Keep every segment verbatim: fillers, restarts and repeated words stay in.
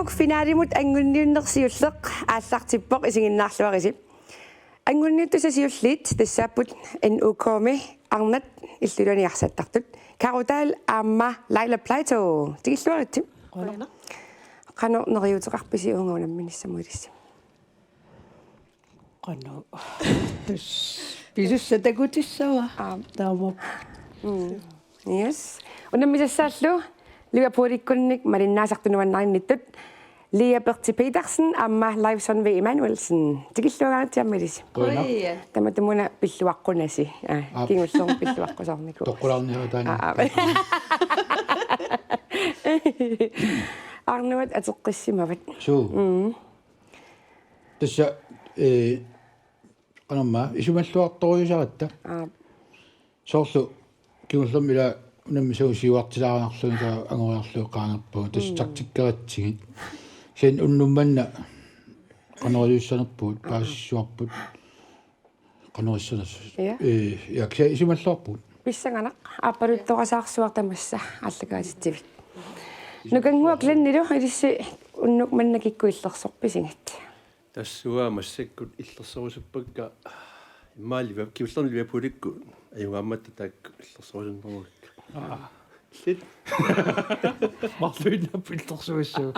Finalimut anngunniunneq siulleq aallartippoq, isiginnaarluarisi. Anngunniuttussat siulliit tassaapput N U K-mi arnat illuliani arsattartut, Karo Dahl aamma Laila Platou. Tikilluaritsi. Qujanaq. Qanoq neriuuteqarpisi uunga unamminissamut ilissi? Qanoq? Pisussaq takutissavaa. Aap. Taama. Mm. Yes. Unammisassaallu Liverpoolikkunnik malinnaasartut nuannarinnittut, Lea Berthe Petersen aamma Leif Sundve Emanuelsen. Tikilluaritsi aamma ilissi. Qujanaq. Tamatumuuna pilluaqqunasi. Aa, aap, kingullermik pilluaqqusaarnikuuasi. Toqqulaarniarutaanni. Aa, aap. Arnuat atoqqissimavat. Suu. Mm. Tassa, eh, qanormaa, isumalluartorujussuugatta. Aap. Soorlu kingullermik ila unammisagut siuartilaariarlugit taava angoriarlugit qaangerpagut. Tassa, mm, taktikkeratsigit. Kisianni unnuk manna qanoq iliussanerpugut, aap, paasissuarput. Qanoq issanersoq. Ja. Eh, ja, kisianni isumalluarpugut. Pissanganaq, aappaluttoqasaarsuaq tamassa aallakaatitsivik. Nukannguaq Glennilu, ilissi unnuk manna kikkut illersorpisigit? Tassa uanga massakkut illersorusuppakka, immaqa Liver-, kingullermik Liverpoolikkut ajugaammatta taakku illersorusunnerugakka. Aa. Illit? Marluinnaq illersuissaaq.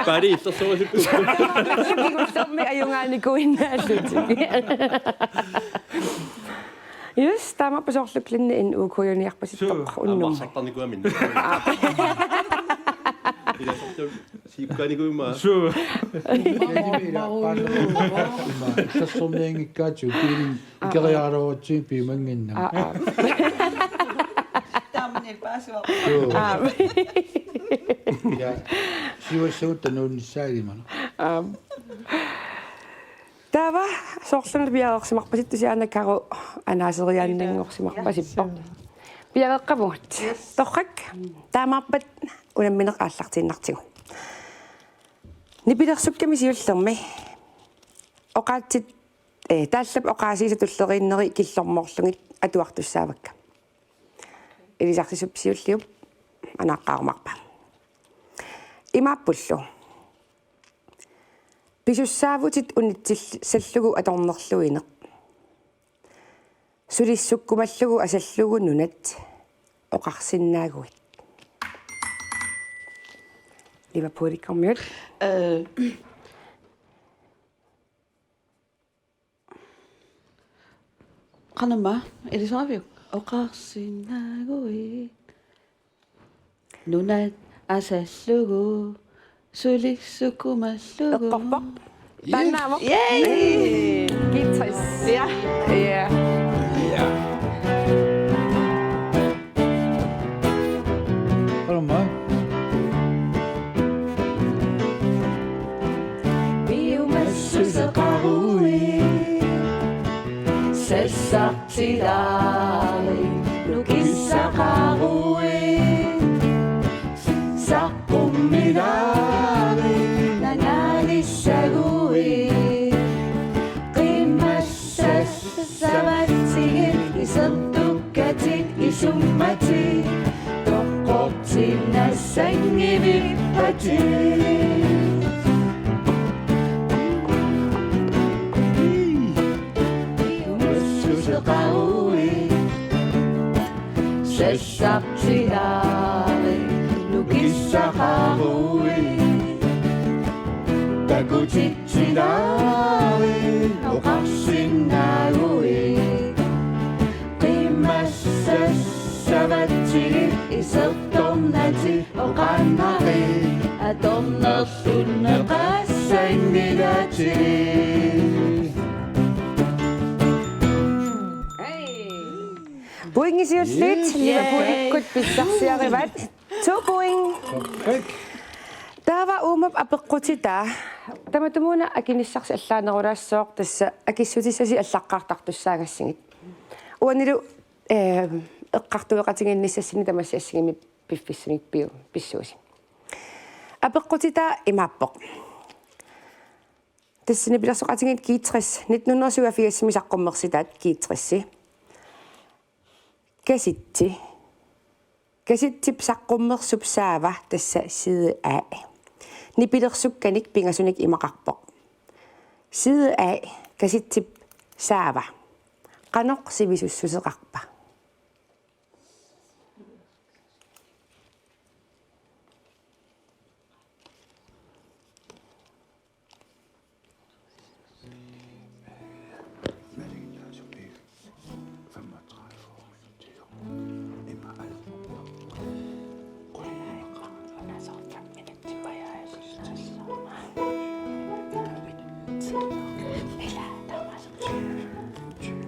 Paali illersorusukku. Kingullermik ajugaanikuinnaallutik. Yes, taamaappoq soorlu Glenni N U K-uniarpasittoq. Suu. Unnuk. Aamma arsartarnikuugamik. Aa. Ila soorlu siukkaanikuummat. Suu. Illersornianngikkaatigut piimin, aa, ikeriaraluarutsigu piumannginnama. Aa, aa. Taamani paasua. Suu. Aa. Ja. Siuassagutta nuunnissaa ilimana. Aa. Taava soorluna piareersimarpasittusi aana Karo anaaseriaannanngorsimarpasippoq. Piareeqqavugut. Yes. Torrak, taamaappat unammineq aallartiinnartigu. Nipilersukkami siullermi oqaatsit, eh, taallap oqaasiisa tulleriinneri killormoorlugit atuartussaavakka. Ilisarsisup siulliup anaaqqaarumaarpa. Imaappullu: Pisussaavutit unitsillugu atornerluineq. Sulissukkumallugu asallugu nunat oqarsinnaaguit. Liverpoolikkormiut. Øh. Qanormaa, ilisariviuk? Oqarsinnaaguit. Nunat asallugu, sulissukkumallugu. Eqqorpoq. Yes. Taannaavoq. Yay! G tres. Ja. Ja. Ja. Qanormaa. Piumassuseqaruit. Sassaq- Tilaari nukissaqaruit, saqqummilaari nanaalissaguit, qiimmassassavatsigit isertukkatit isummatit toqqortinnassanngivippati. Piumassuseqaruit, sassartilaari nukissaqaruit, takutitsilaari oqarsinnaaguit, qiimmassassavatsigit isertornatit oqarnaqi atornerlunneqassanngilatit. Pointit siulliit. Yay. Liverpoolikkut pissarsiarivaat. To point. Perfekt. Taava uuma apeqqutitaa. Tamatumuuna akinissarsi allaanerulaassooq, tassa akissutissasi allaqqaartartussaagassigit. Uanilu, eh, eqqartueqatigiinnissassinni tamassi assigiimmik piffissamik piu-, pissuusi. Apeqqutitaa imaappoq. Tassani pilersoqatigiit G tres, nitten hundrede og syvogfirsimi saqqummersitaat G tres-i. Kasitsi. Kasitsip saqqummersup saava, tassa side A, nipilersukkanik pingasunik imaqarpoq. Side A, kasitsip saava. Qanoq sivisussuseqarpa?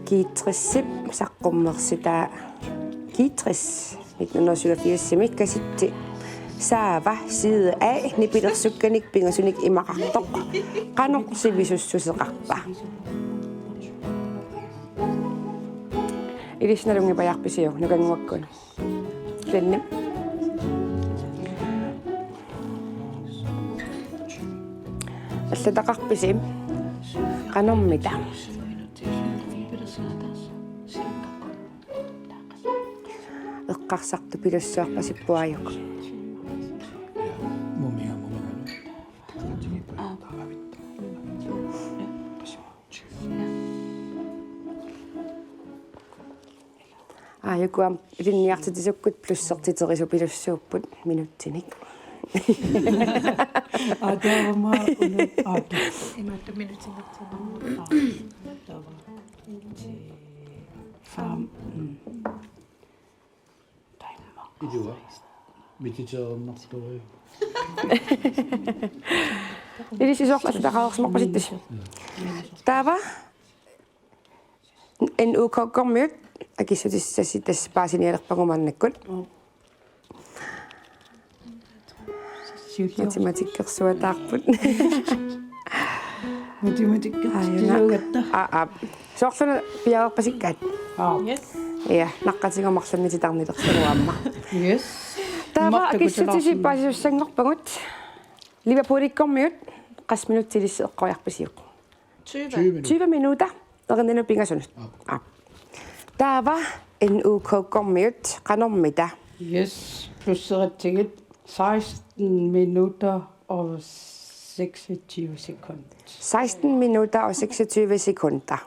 G tres-ip saqqummersitaa, G tres, nitten hundrede og syvogfirs-imi, kasitsip saava, side A, nipilersukkanik pingasunik imaqartoq. Qanoq sivisussuseqarpa? Ilissi nalunngipajaarpisiuk, nukannguakkut? Lenni. Allataqarpisi? Qanormita? Eqqarsartupilussuarpasippoq aajuku. Aajuku aamma ilinniartitsisukkut plussertiterisupilussuupput minutsinik. Aa, taava una, aa, tu-, imaattoq minutsinnartinnarpoq. Aa, taava. Fem. Mm. Ilua. Mititeerunartorujuk. Ilissi soorlu allataqareersimappasittassi. Taava N U K-kkormiut akissutissasi tassa paasinialerpagut maannakkut. Siullior. Matematikkersuataarput. Matematikkersuagatta. Aa, aa. Soorluna piareerpasikkaat. Aa. Yes. Ja, naqqatigut marlunnik titarnilersugut aamma. Yes. Taava akissutisi paasisussanngorpagut. Liverpoolikkormiut, qassit minutsit ilissi eqqoriarpisiuk? Tyve. Tyve minutsit. Tyve minutter. Erinanut pingasunut. Aap. Aap. Taava N U K-kkormiut, qanormita? Yes, plusseratsigit seksten minutter og seksogtyve sekunder. Seksten minutter og seksogtyve sekunder.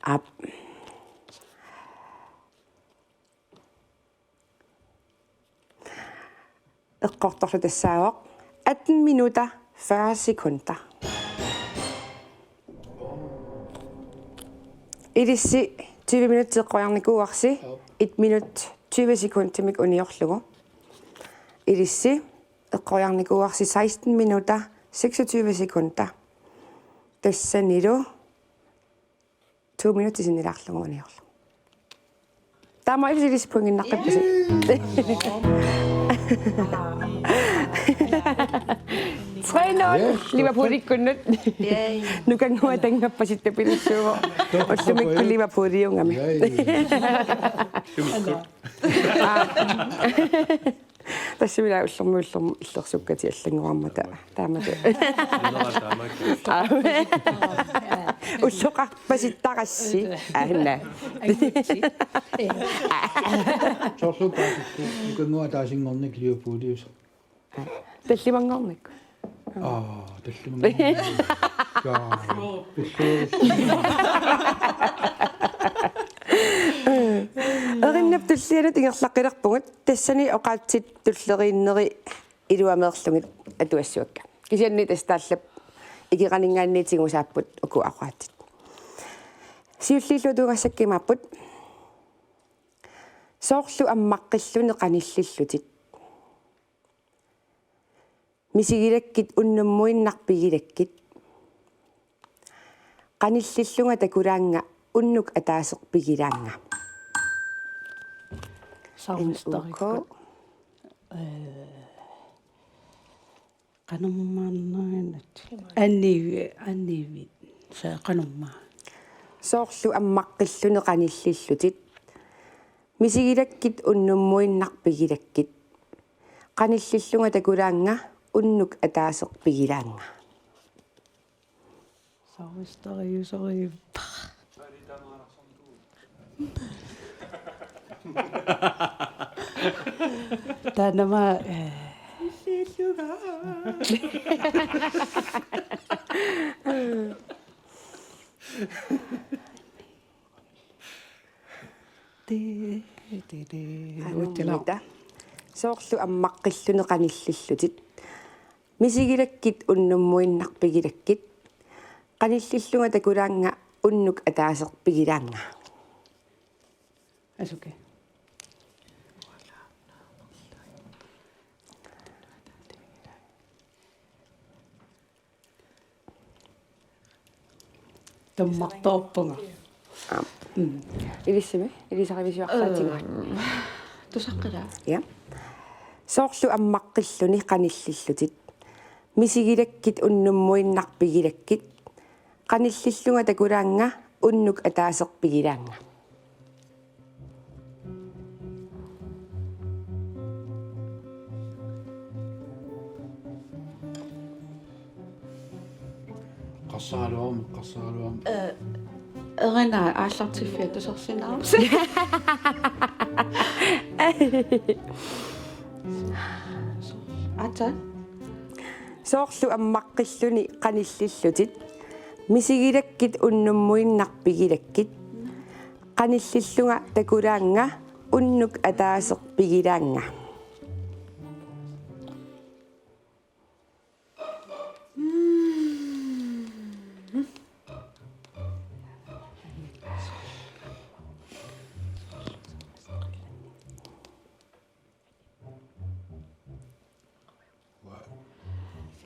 Aap. Eqqortorlu tassaavoq atten minutter, fyrre sekunder. Ilissi tyve minutsit eqqoriarnikuuarsi, et minut tyve sekundimik uniorlugu. Ilissi eqqoriarnikuuarsi seksten minutter, seksogtyve sekunder. Tassanilu to minutsit sinnilaarlugu uniorlugu. Taama ilissi pointinnarpassi. Tre nul. Yes, Liverpoolikkunnut. Yay. Nukannguaq tanngappasittapilussuuvoq. Ullumikkut Liverpooliugami. Yay. Aa. Tassami ullormi ullormi illersukkati allanngorammata taamatut. Ilera taamatut. Ulloqarpasittarassi. Aana. Soorlu paasissu, nukannguaq ataasinngornikkut Liverpooliusoq. Tallimanngornikkut. Aa, tallimanngornikkut. Jaa. Erinnap tullianut ingerlaqqilerpugut, tassani oqaatsit tulleriinneri iluameerlugit atuassuakka. Kisianni tassa taallap ikeqaninngaanniit tigusaapput uku oqaatsit. Siulliullugu tunngassakkimaapput. Soorlu ammaqqilluni qanillillutit. Misigilakkit unnummuinnaq pigilakkit. Qanillillunga takulaannga unnuk ataaseq pigilaannga. Saaristarikkut. N U K. Ee, qanormaannarinat. Annivi-, annivit. Saa qanormaa. Soorlu ammaqqilluni qanillillutit. Misigilakkit unnummuinnaq pigilakkit. Qanillillunga takulaannga unnuk ataaseq pigilaannga. Saaristariusoriippa. Taanna aamma, eh, ti-, ti-, ti-, utsila. Qanummita. Soorlu ammaqqilluni qanillillutit. Misigilakkit unnummuinnaq pigilakkit. Qanillillunga takulaannga unnuk ataaseq pigilaannga. Asuki. Tummartoorpunga. Aap. Mm. Ilissimi, ilisarivisiarsaatigaat. Øhm, tusaqqilaa. Ja. Soorlu ammaqqilluni qanillillutit. Misigilakkit unnummuinnaq pigilakkit. Qanillillunga takulaannga unnuk ataaseq pigilaannga. Qassaraluarmi, qassaraluarmi. Eh, Erina aallartiffia tusarsinnaavusi. Aatsaat. Soorlu ammaqqilluni qanillillutit. Misigilakkit unnummuinnaq pigilakkit. Qanillillunga takulaannga unnuk ataaseq pigilaannga.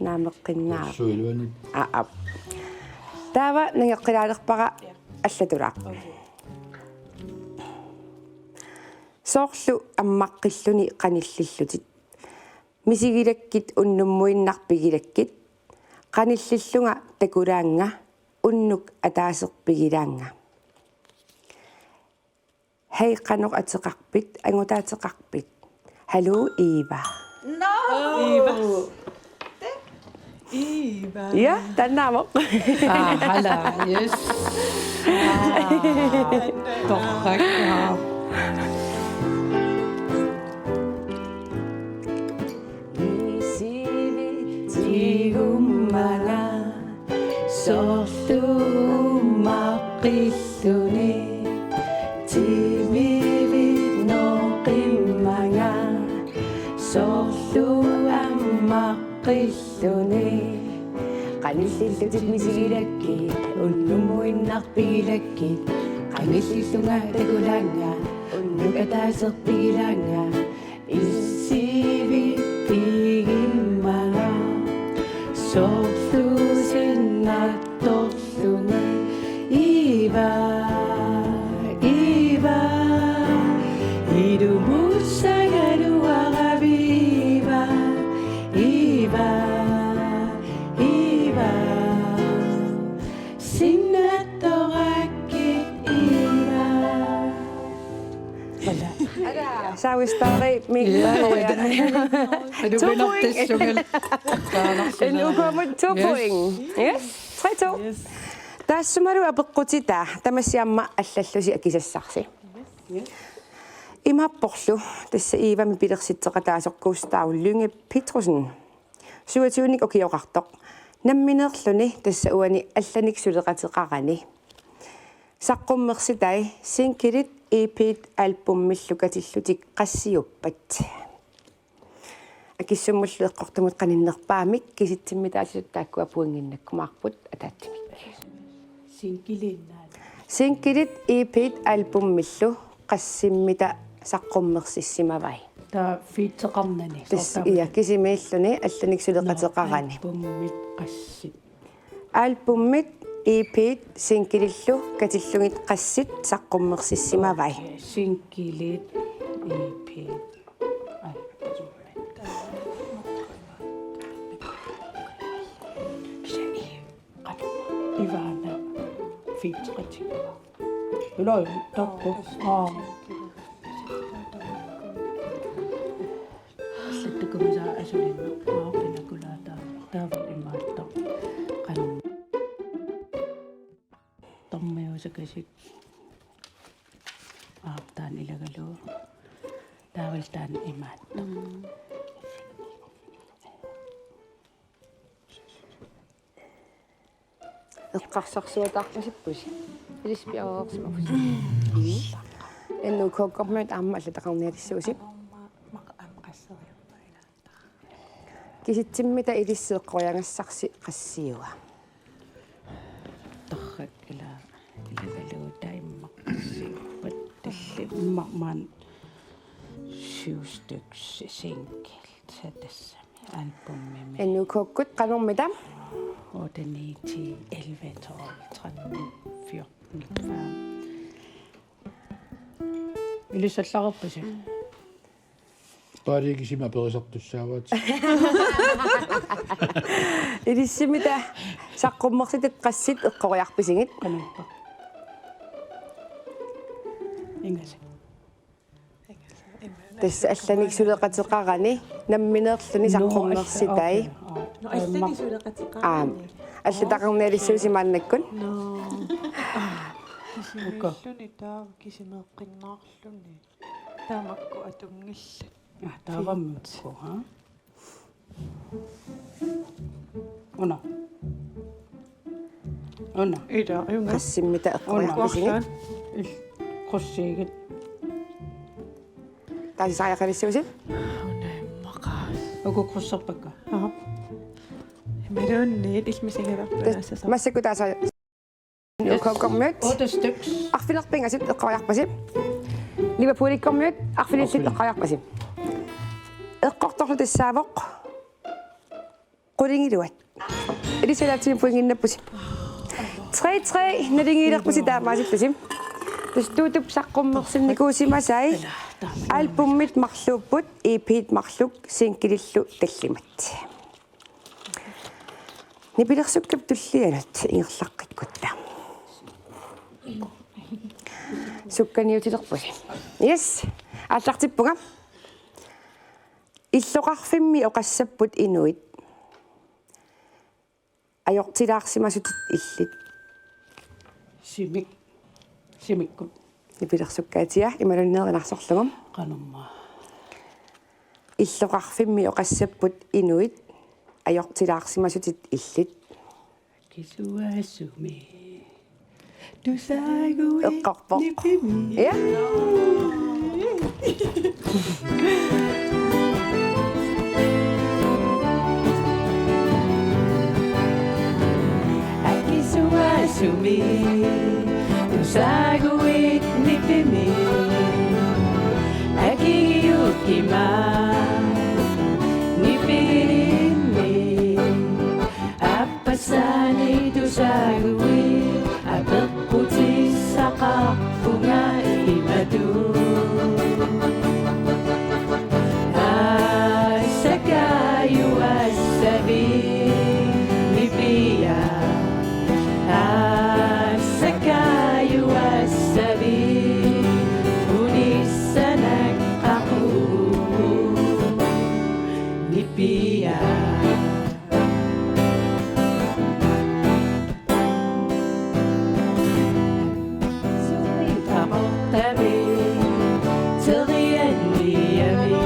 Naameqqinnaaq. Suiluani. Aa, aap. Taava nangeqqilaalerpara allatulaaq. Soorlu ammaqqilluni qanillillutit. Misigilakkit unnummuinnaq pigilakkit. Qanillillunga takulaannga unnuk ataaseq pigilaannga. Hej, qanoq ateqarpit, angutaateqarpit? Hallo, Eva. No! Eva. Eva. Ja, taanna aamma. Ah, hala, yes. Ah, torrak, ah. Tigummaga soorlu ammaqqilluni. Timivit nooqimmaga soorlu ammaqqilluni. Qanillillutit misigilakkit, unnummuinnaq pigilakkit. Qanillillunga takulaannga, unnuk ataaseq pigilaannga. Issivit pigimmaga soorlu sinnattorlunga. Eva, Eva, ilumussagaluaraviiva. Eva, Eva, sinnattorakkit, Eva. Voilà. Saavistaarimik. Ja, ja. Two point. En U K-mut to point. Yes. Yes, tre to. Yes. Taassumalu apeqqutitaa tamassi aamma allallusi akisassarsi. Yes. Imaapporlu tassa Evamik pilersitseqataasoq Gustav Lynge Petersen. Syvogtyvenik ukioqartoq. Nammineerluni tassa uani allanik suleqateqarani. Saqqummersitai sinkilit E P-t albumillu katillutik qassiuppat? Akissummullu eqqortumut qaninnerpaamik kisitsimmitaallisut taakkua pointinnakkumaarput ataatsimik. Sinkiliinnaat. Sinkilit E P-t albumillu qassimmita saqqummersissimavai? Taava featureqarnani. Tassa, soorlu. Ja, kisimiilluni allanik suleqateqarani. Nå, albumit qassit. Albumit E P-t singilillu katillugit qassit saqqummersissimavai? Okay, singilit E P-t albumit. Ivana featureqatigaa. Ilaa, takku. Aa. Allattukumisaa asulinneq. Aa, pinakulaata. Taava imaattoq. Qanoq. Tormiusakasik. Aap, taanna ilagalugu. Taavalu taanna imaattoq. Mm. Eqqarsarsuataarpasippusi. Ilissi piareersimavusi. N U K-kkormiut aamma allataqarnialissuusi. Kisitsimmita ilissi eqqoriagassarsi qassiua? Tarrak ila, ilagalugu taimmaqqassi pattalli imma maan syv styks singlet tassami albumimi. N U K-kkut qanormita? Otte, ni, ti, elleve, tolv, tretten, fjorten, fem. Ilissi allareerpusi? Paali kisimi aperisartussaavaat. Ilissimmita saqqummersitat qassit eqqoriarpisigit? Qanoq ippa? Ingasik. Tassa allanik suleqateqarani nammineerluni. Nå, saqqummersitai. Assa, okay. Nå, allanik suleqateqarani. Aam. Allataqarnialissuusi maannakkut. Nå. Aa, kisimiilluni taava kisimeeqqinnaarluni. Taamakku atunngillat. Ah, taavammukku, ha? Una. Una. Ila, ajunga. Qassimmita eqqoriarpisigit? Una. Il-, krydsiigit. Taasisariaqalissuusi? Una immaqa. Uku krydserpakka? Aap. Imaluunniit ilmisigilerput. Tas-, aasassaq. Massakkut taasa. N U K-kkormiut. Otte styks. Arfineq-pingasut eqqoriarpasi. Liverpoolikkormiut arfinillit eqqoriarpasi. Eqqortorlu tassaavoq qulingiluat. Ilissi ilaatsimi pointinnappusi. Tre tre, naligiilerpusi taamaasillusi. Tassa Tuutup saqqummersinnikuusimasai albumit marluupput, E P-t marluk, singilillu tallimat. Nipilersukkap tullianut ingerlaqqikkutta. Sukkaniutilerpusi. Yes. Aallartippunga. Illoqarfimmi oqassapput inuit ajortilaarsimasutit illit. Simik. Simikkut. Nipilersukkaatia imaluunniit erinarsorlugu. Qanormaa. Illoqarfimmi oqassapput inuit ajortilaarsimasutit illit. Akisuaasumi tusaaguit. Eqqorpoq. Nipimi. Ja. Akisuaasumi tusaaguit nipimi. Akigiukkima nipimi. Appassaani tusaaguit apeqqutissaqarpunga imatut. Assakaajuassavit nipiat. Assakaajuassavit unissanaqqaqugut nipiat. Sumiipaportami terianniami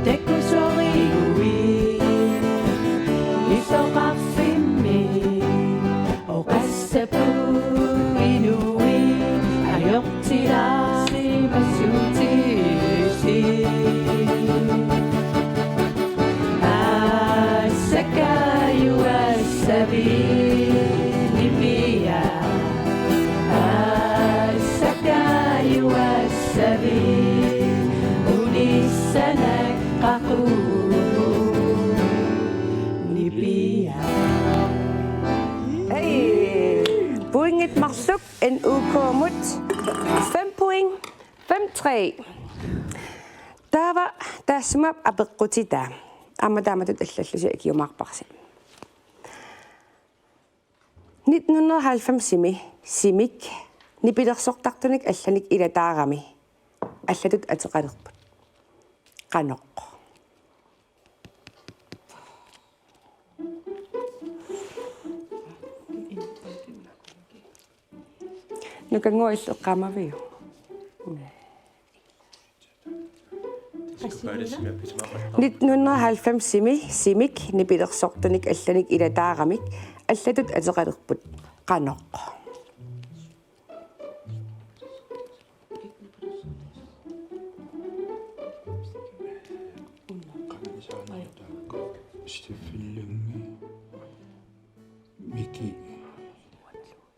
takusorigui illoqarfimmi oqassapput inuit ajortilaarsimasutit. Assakaajuassavit nipiat. Assakaajuassavit unissanaqqaqugut nipiat. Hej! Pointit marluk N U K-mut fem point, fem tre. Taava taassuma apeqqutitaa. Aamma taamatut allallusi ikiumaarparsi. Nitten hundrede og halvfems-imi simik nipilersortartunik allanik ilataarami allatut ateqalerput. Qanoq? Nukannguaq illit eqqaamaviuk? Nitten hundrede og halvfemsimi Simik nipilersortunik allanik ilataaramik allatut ateqalerput. Qanoq? Steffillungi. Miki.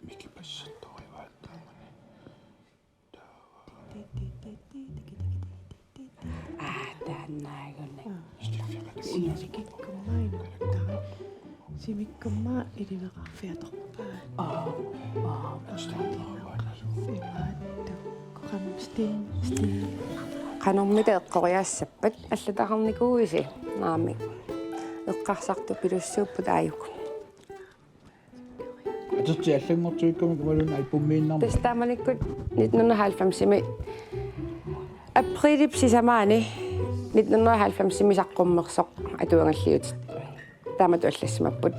Miki passattorivaat taamani. Aa, taannaagunik. Steffiqatik. Simikkummaa inuttara. Simikkummaa iliveqarfiatorpaat. Aa, aa. Imaattoq. Qamstin, stin. Qanormita eqqoriaassappat allataqarnikuuisi? Naamik. Eqqarsartupilussuupput aajuku. Aterti allanngortuikkamik imaluunniit albummiinnarmik. Tassa taamanikkut nitten hundrede og halvfemsimi aprilip sisamaani nitten hundrede og halvfemsimi saqqummersoq atuagalliutit. Taamatut allassimapput.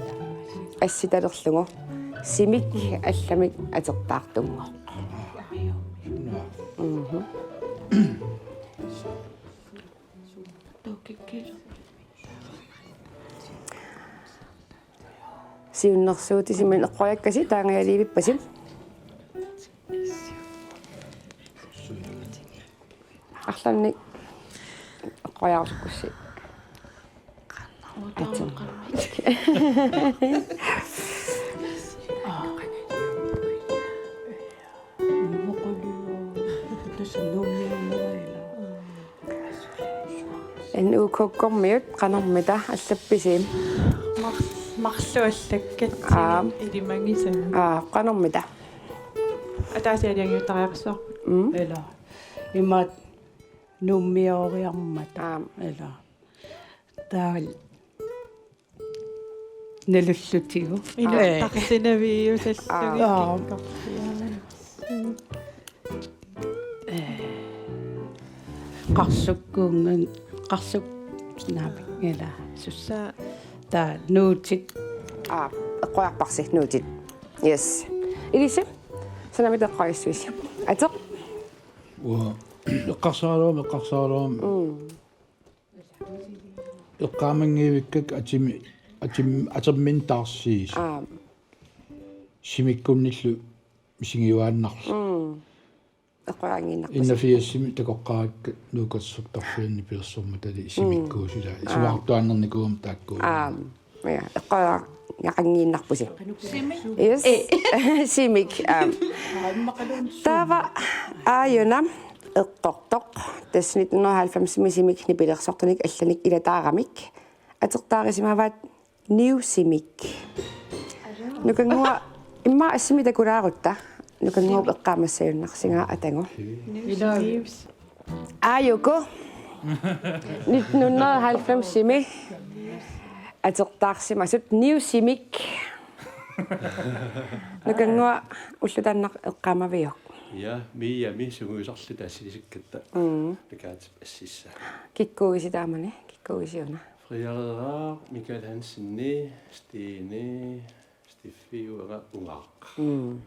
Assitalerlugu Simik allamik atertaartunngooq. Mhm. Siunnersuutit simi eqqoriakkasi taangajaaliivippasi. Arlaannik eqqoriarusukkussi. Atsum. N U K-kkormiut qanormita allappisi? Mar-, marluk allakkat. Aa. Ilimagisavut. Aa, qanormita? Ataasiaannartarsuaq. Mm. Ila. Imaat Nuummioriarmata. Aa. Ila. Taal. Nalullutigu. Ila. Ee. Tarsinaviusallugit. Aa. Ee. Qarsukkuunngooq, qarsuk-, naamik, ila, sussa. Taa. Taa, nuutit. Aa, eqqoriarparsi, nuutit. Yes. Ilissi, sanamit eqqoriassuisi. Ateq. Uanga, eqqarsaraluarama, eqqarsaraluarama. Mm. Eqqaamanngivikkakka atimi, atim-, aterminnik taarsiisoq. Aa. Simikkunnillu misigiuaannarlugu. Mm. Eqqoriaanngiinnarpasi. Enogfirsimi takoqqaakka Nuukatsortarfiani nipilersormatali. Mm. Simikkuusilaat. Aa. Isumaqartuaannarnikuugama taakku. Aa. Ja, eqqoriaanngiinnarpusi. Simik. Yes. Ee. Simik. Aa. Taava aajuna eqqortoq. Tassa nitten hundrede og halvfemsimi Simik nipilersortunik allanik ilataaramik atertaarisimavaat Niu Simik. Nukannguaq immaqa assimi takulaarutta. Nukannguup eqqaamassajunnaarsinga atagu. Aajuku. Nitten hundrede og halvfemsimi atertaarsimasut Niu Simik. Nukannguaq ulloq taanna eqqaamaviuk? Ja, Miami sungiusarluta assilikkatta. Mm. Nakaatip assissaa. Kikkuuisi taamani? Kikkuuisi una? Frederik, Michael Hansen, Stine, Steffi, uanga Ungaaq. Mm.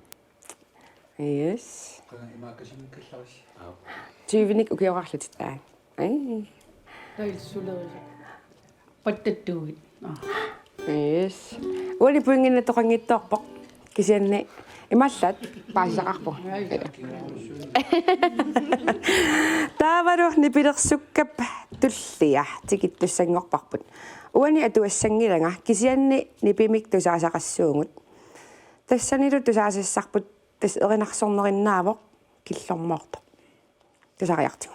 Yes. Qanga imaakkasimikkallaris. Aap. Tyvenik ukioqarlutit taava. Ai. Tailsulerisoq. Pattattuuit. Aa. Yes. Uani pointinnattoqanngitsoorpoq. Kisianni imaallaat paasisaqarpunga. Taavalu nipilersukkap tullia tikittussanngorparput. Uani atuassanngilanga kisianni nipimik tusaasaqassuugut. Tassanilu tusaasassarput tassa erinarsornerinnaavoq killormoortoq. Tusariartigu.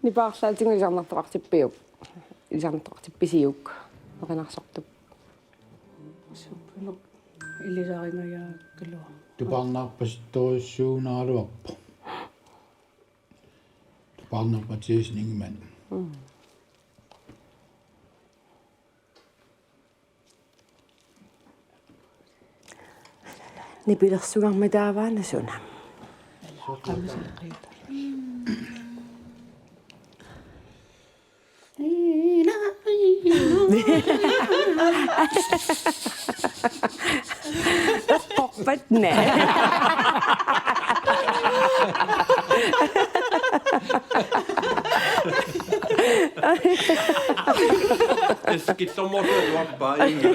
Nipaarlaatigut ilisarnartoqartippiuk? Ilisarnartoqartippisiuk? Erinarsortup. Suppunuk ilisaringajaakkaluarpoq. Tupaarnaarpasittorujussuugaluarpoq. Tupaarnaarpasittorujussuugaluarpoq. Mm. Nipilersugarmi taavaana suna? Eqqorpat naa. Tassa killormoorluarpaa inga.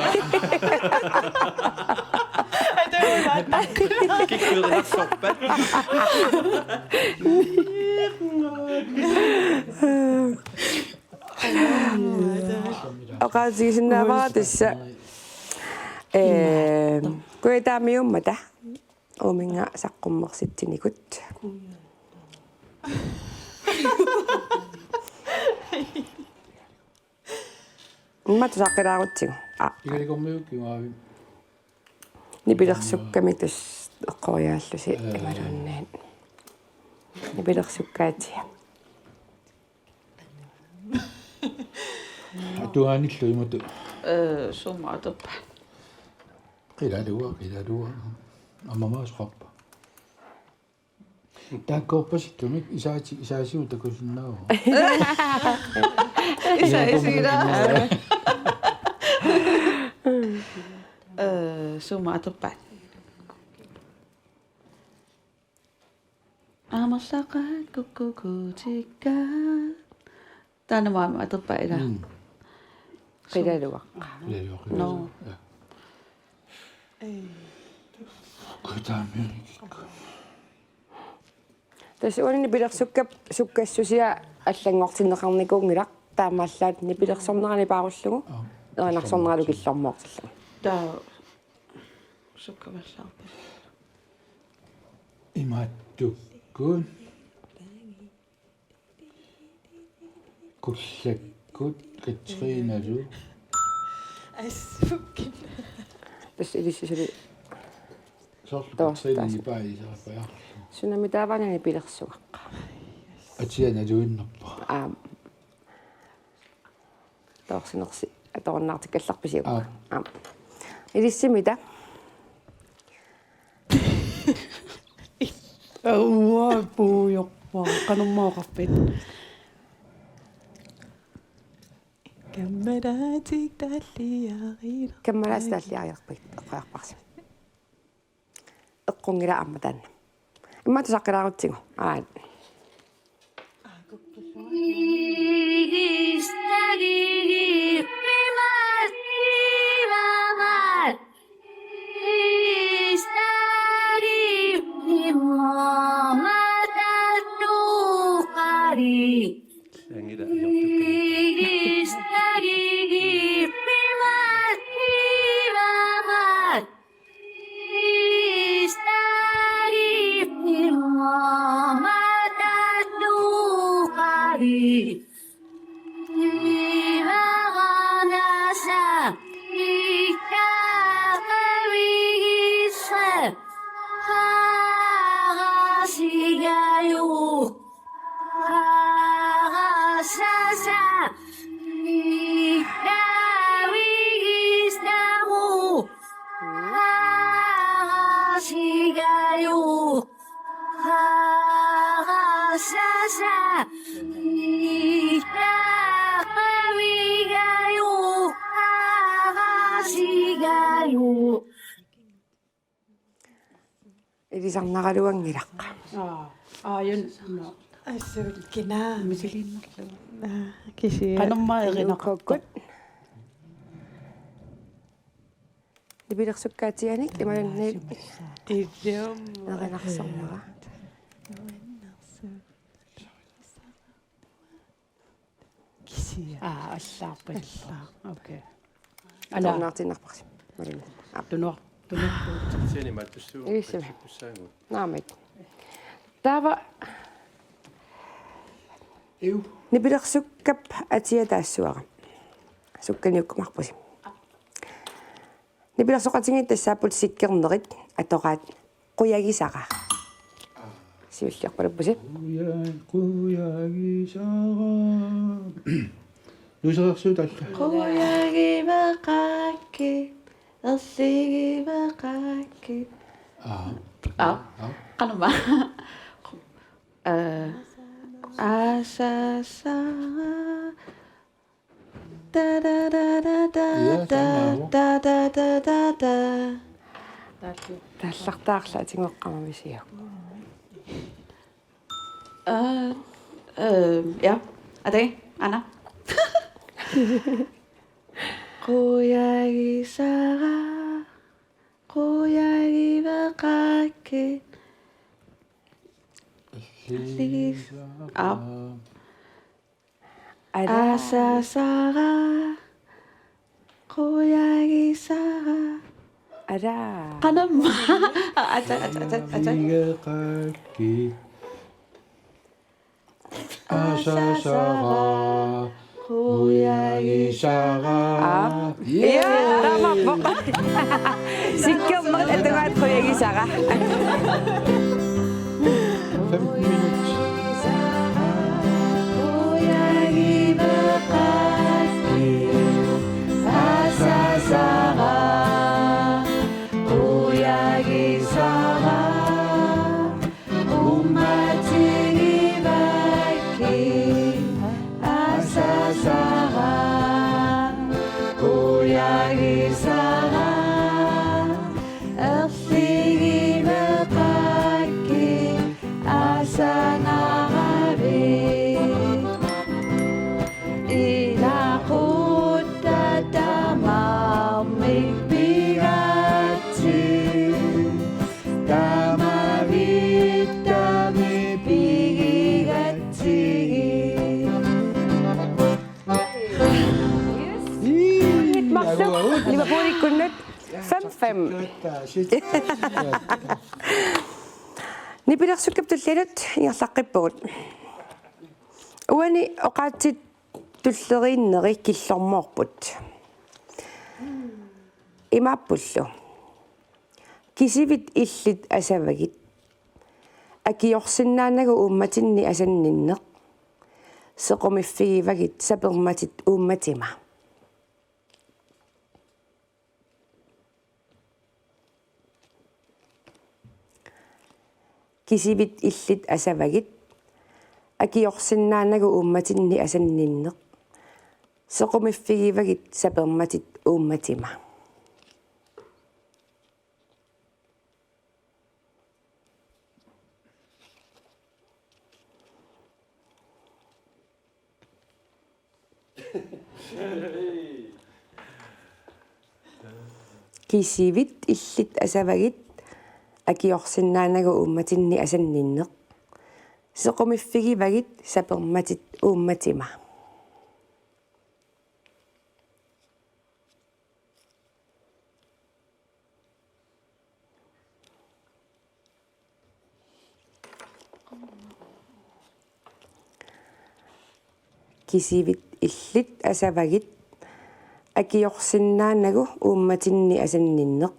Kikkuerinarsorpat. Oqaatigisinnaavara tassa. Ee, kujataamiummata. Uuminnga saqqummersitsinikut. Immaqa tusaqqilaarutsigu. Aa. Igalikuumiuk kimaavim. Nipilersukkamik tassa eqqoriaallusi. Ee. Imaluunniit. Nipilersukkaatiga. Atuaanillu imatut. Ee, sumut atorpa? Qilalua, qilalua. Aamma maasqarpa? Taakkoorpasittumik isaati-, isaatigut takusinnaavara. Isaatigut. Ee, sumut atorpa? Amerlaqaat kukkukuutikkaat. Taanna aamma atorpa ilaa? Mm. Qilalua. Qilalua, qilalua. Nå. Ja. Kujataamiunngikkukku. Tassa uani nipilersukkap sukkassusia allanngortinneqarnikuunngilaq, taamaallaat nipilersornerani paarullugu. Aa. Erinarsorneralu killormoortillugu. Taava sukkavallaarpa? Imaattukkut. Kullakkut Katrinalu. Assukkut. Tassa ilissi suli. Soorlu toortaasa. Katrinani paasisarpajaarlu. Sunami taavaana nipilersugaqaaq? Atia naluinnarpara. Aap. Toorsinersi atorunnaartikkallarpisiuk? Aap. Aap. Ilissi Mita? Uanga puiorpara. Qanormaa oqarpit? Kammalaatit taalliariarpit. Kammalaatit taalliariarpit. Eqqoriarparsi. Eqqunngilaq aamma taanna. Immaqa tusaqqilaarutsigu. Aat. Ilisarnaraluanngilaq. Aa, aajuna. Assuut kina. Misiliinnarlugu. Aa, kisianni. Qanormaa erinaqartoq? Nipilersukkaatiganik imaluunniit. Ilum. Erinarsornera. Kisianni. Aa, allaarput. Allaarput. Okay. Ala. Atorunnaartiinnarparsi. Tunuor-, tunuor-. Siani mattussuugut. Issimi. Mattussuugut. Naamik. Taava. Iu. Nipilersukkap atia taassavara. Sukkaniukkumaarpusi. Nipilersoqatigiit tassaapput sikkernerit atoraat qujagisara. Siulliorpaluppusi. Quja-, qujagisara. Nuusereersuut alla. Qujagiveqaakkit, erligiveqaakkit. Aa. Aa. Aa. Qanormaa. Ee, asasara. Da, da, da, da, da, ja, da, da, da, da, da, da. Taallartaarla atigoqqamavisiuk. Øh, øh, ja. Er det Anna? Qujagisara, qujagiveqaakkit. Aa. Ara. Asasara. Qujagisara. Ara. Qanormaa. Ata, ata, ata, ata. Qujagisara. Asasara. Qujagisara. Aa. Ja, taamaappoq. Sikkernerit atoraat qujagisara. Femten minut. Qujagiveqaakkit, asasara, qujagisara. Uummatigivaakkit, asasara, qujagisara. Erligiveqaakkit, asanaravit. Ilaquttat tamarmik pigaatsigit. Tamavittami pigigatsigit. Marluk, Liverpoolikkunnut fem fem. Nipilersukkap tullianut ingerlaqqippugut. Uani oqaatsit tulleriinneri killormoorput. Imaappullu: Kisivit illit asavagit. Akiorsinnaanagu uummatinni asanninneq. Sequmiffigivagit sapermatit uummatima. Kisivit illit asavagit. Akiorsinnaanagu uummatinni asanninneq. Sequmiffigivagit sapermatit uummatima. Kisivit illit asavagit. Akiorsinnaanagu uummatinni asanninneq. Sequmiffigivagit sapermatit uummatima. Kisivit illit asavagit. Akiorsinnaanagu uummatinni asanninneq.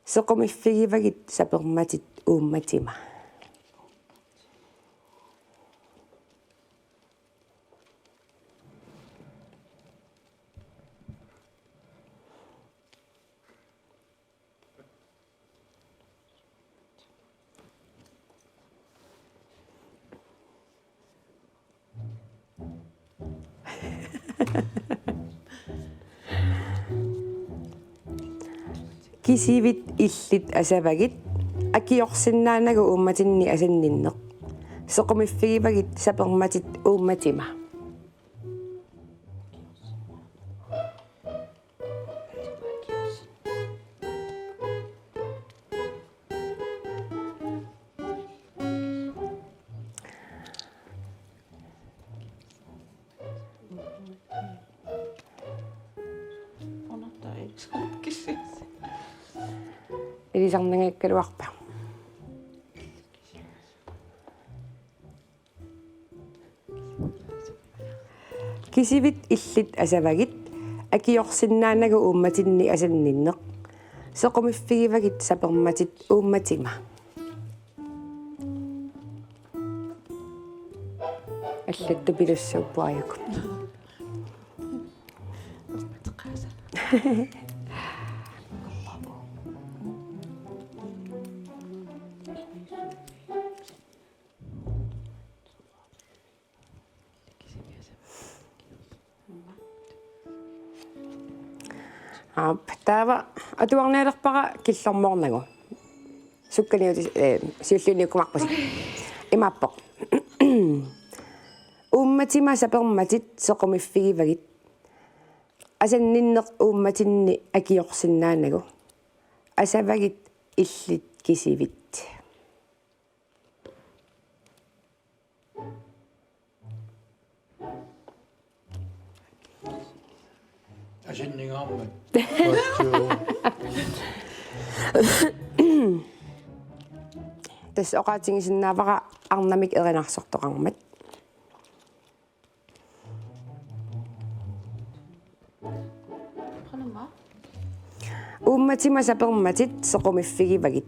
Sequmiffigivagit sapermatit uummatima. Kisivit illit asavagit. Akiorsinnaanagu uummatinni asanninneq. Sequmiffigivagit sapermatit uummatima. Unatta ei. Ilisarnanngikkaluarpa? Kisivit illit asavagit, akiorsinnaanagu uummatinni asanninneq. Sequmiffigivagit sapermatit uummatima. Allattupilussuuppuajuku. Aap, taava atuarnialerpara killormoornagu. Sukkaniutis-, eh, siulliunniukkumaarpusi. Imaappoq. Uummatima sapermatit sequmiffigivagit. Asanninneq uummatinni akiorsinnaanagu. Asavagit illit kisivit. Asanningaarmat. Tassa oqaatigisinnaavara arnamik erinarsortoqarmat. Uummatima sapermatit sequmiffigivagit.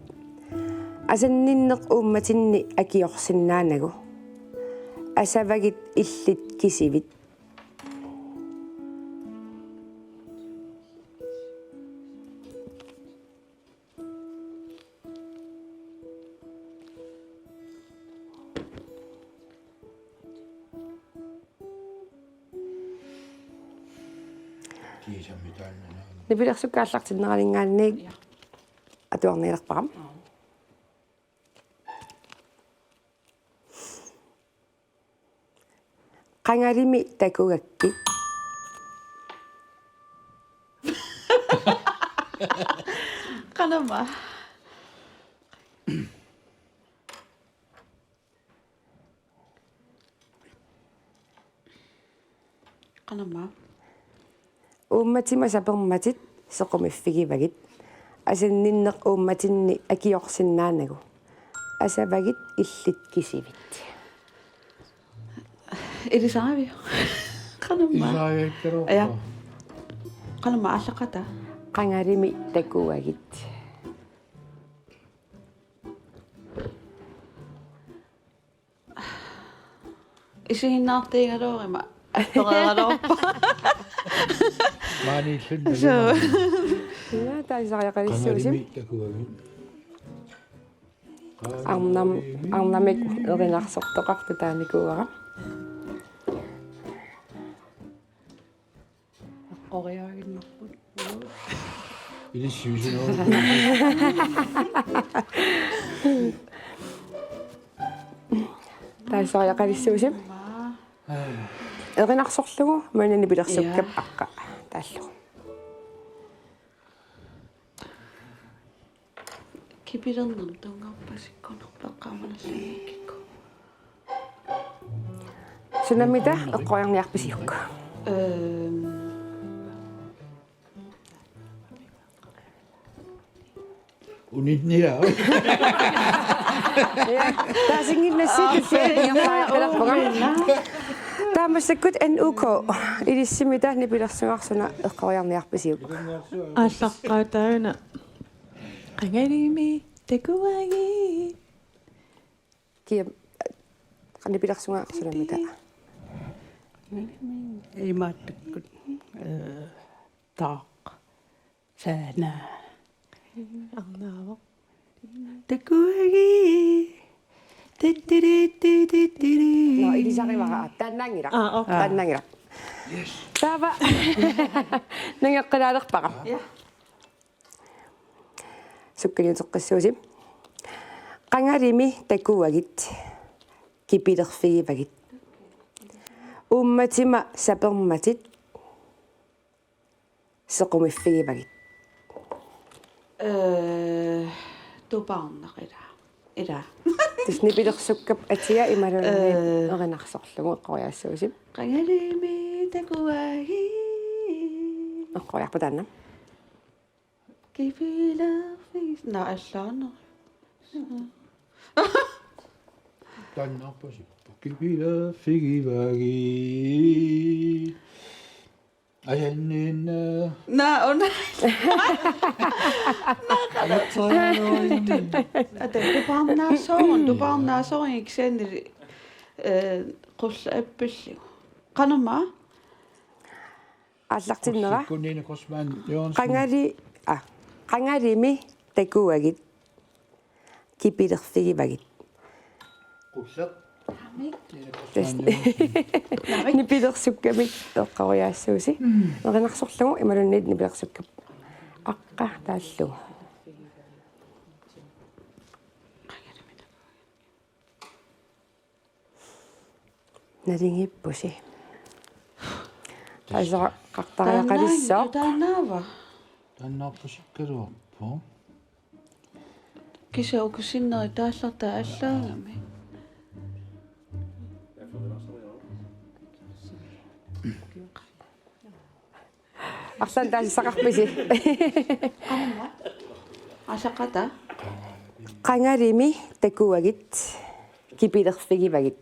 Asanninneq uummatinni akiorsinnaanagu. Asavagit illit kisivit. Kiisami taanna. Nipilersukkaallartinneraninngaanniit. Ja. Atuarnialerpara. Aa. Qangalimi takugakkit. Qanama. Qanama. Uummatima sapermatit sequmiffigivagit. Asanninneq uummatinni akiorsinnaanagu. Asavagit illit kisivit. Ilisarivik. Qanama. Ilisarivikkaluarpa? Ja. Qanama aallaqqaataa. Qangalimi takugakkit. Isiginnaartigigaluaruma attoreeraluarpa. Maaniillunni. Suu. Naa, taasariaqalissuusi. Qangalimi takugakkit. Arnam-, arnamik erinarsortoqartoq taanikuuara. Eqqoriaaginnarput. Ilissi usunaa. Taasariaqalissuusi. Erinarsorlugu maanna nipilersukkap aqqa taallugu. Kipilernermut tunngavippassi, kunarpaqqaamanerluikkikku. Sunamita eqqoriarniarpisiuk? Ehm. Uninniaa. Ja, taasinnginnassi. Aa, tuffianiarpaat pelarpunga. Taava massakkut N U K. Ilissimita nipilersugarsuna eqqoriarniarpisiuk? Aallaqqaataana. Qangalimi takugakkit. Kia, nipilersugarsuna mita? Imaattukkut. Eh, taaq. Saana. Arnaavoq. Takugakkit. Tittiri, tittiri. Nå, ilisarivara. Taannaanngilaq. Aa, okay. Taannaanngilaq. Taava. Nangeqqilaalerpara. Ja. Sukkaniuteqqissuusi. Qangalimi takugakkit. Kipilerfigivagit. Uummatima sapermatit. Sequmiffigivagit. Eh, tupaarnaq ilaa. Ilaa. Tassa nipilersukkap atia imaluunniit eh, erinarsorlugu eqqoriaassuusi. Qangalimi takugakkit. Eqqoriarpa taanna? Kipilerfigis-, naa, allaaneri. Taannaarpasippoq. Kipilerfigivagit. Ajanninna. Naa, una. Ajatsaajoin. Ata, tupaarnaasoorun, tupaarnaasoorun iksianni, eh, qulla appilligu. Qanormaa? Aallartinnera. Qussikkunniina Kussmann Jørgensen. Qangali-, ah, qangalimi takuagit. Kipilerfigivagit. Qulleq. Tassa. Nipilersukkamik eqqoriaassuusi. Mm. Erinarsorlugu imaluunniit nipilersukkamik. Aqqa taallugu. Naligiippusi. Taasaqartariaqalissaaq. Taannaava? Taannaarpusikkaluarpoq. Kisianni ukusinneri taallartaa allaagami. Arlaannik taasissaqarpisi? Asaqata. Qangalimi takuagit kipilerfigivagit.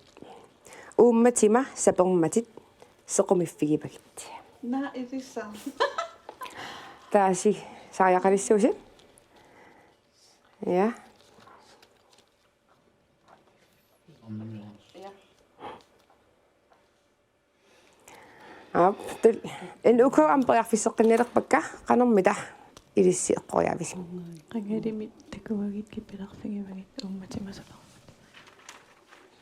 Uummatima sapermatit sequmiffigivagit. Naa, ilissa. Taasisariaqalissuusi. Ja. Aap, tul-, en uku aamma periarfisseqqinnialerpakka, qanormita ilissi eqqoriaavisi? Qangalimi takuagit kipilerfigivagit uummatima sapermatit.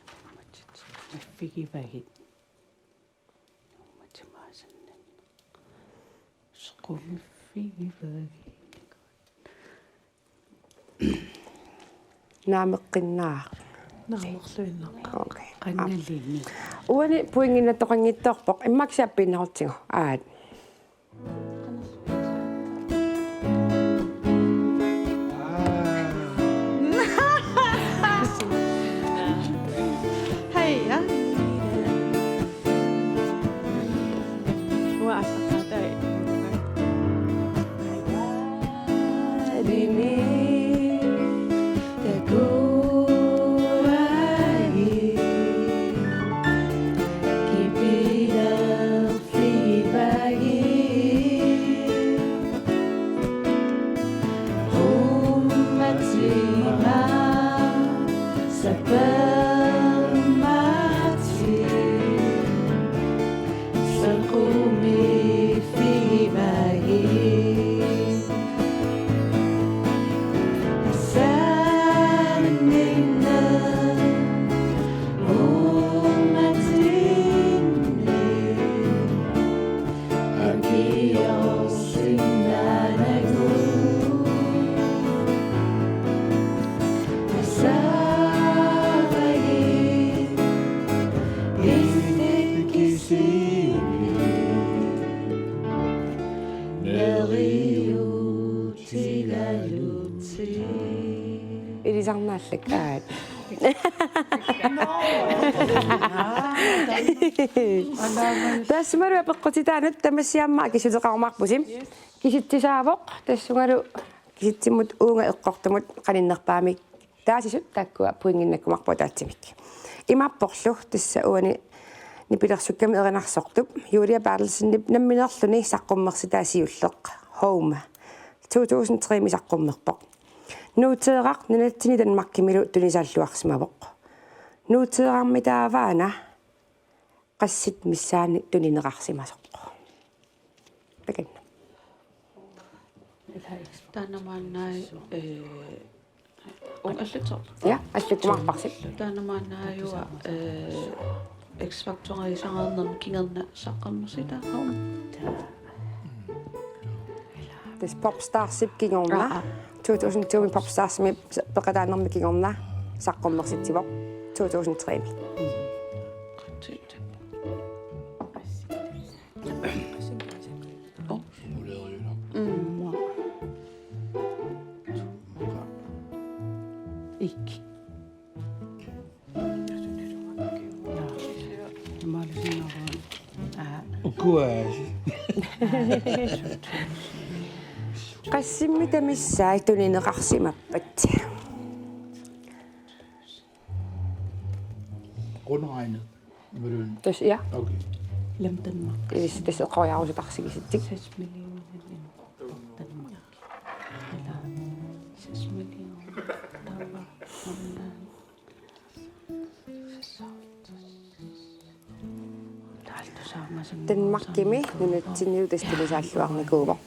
Uummatima sapermatit. Uummatima asanninneq. Sequmiffigivagit. Naameqqinnaaq. Naamerluinnarpoq. Okay. Qangalimi. Uani pointinnattoqanngitsoorpoq. Immaqa kisianni appiinnerutsigu. Aat. Hej, ja. Uanga asaqqaatai. Dini takuagi kipilerfigivagi. Uummatima sapermatit sequmiffigivagi. Asanninneq uummatinni akiorsinnaanerlugu. Asaagit isikkisimmi neriuutigalutit. Ilisarnaallak aat. Tassumalu apeqqutitaanut tamassi aamma akisuteqarumaarpusi. Kisitsisaavoq tassungalu kisitsimmut uunga eqqortumut qaninnerpaamik taasisut taakkua pointinnakkumaarput ataatsimik. Imaapporlu tassa uani nipilersukkami erinarsortup Julia Berthelsenip nammineerluni saqqummersitaa siulleq Home to tusind tre-mi saqqummerpoq. Nuuteeraq nunatsinni Danmarkimilu tunisaalluarsimavoq. Nuuteerarmitaavaana qassit missaanni tunineqarsimasoq. Takanna. Taanna maanna, eh, uunga allatsoq. Ja, allattumaarparsi. Taanna maanna aajua, eh, X Factor-isarnermi kingorna saqqummersitaa. Tassa Popstarsip kingorna. Aa, aa. To tusind to-mi Popstarsimi peqataanermi kingorna saqqummersitsivoq to tusind tre-mi. Oh. Mm. Ikke. Ukua. Assimmi tamissaat tunineqarsimappat. Grundregnet. Imaluunniit. Tassa, ja. Okay. Lam Danmark. Ilissi tassa eqqoriarusutarsigisitsik. Seks millioner. Danmark. Eller seks millioner. Der var Grønland. Danmarkimi nunatsinnilu tassa tunisaalluarnikuuvoq.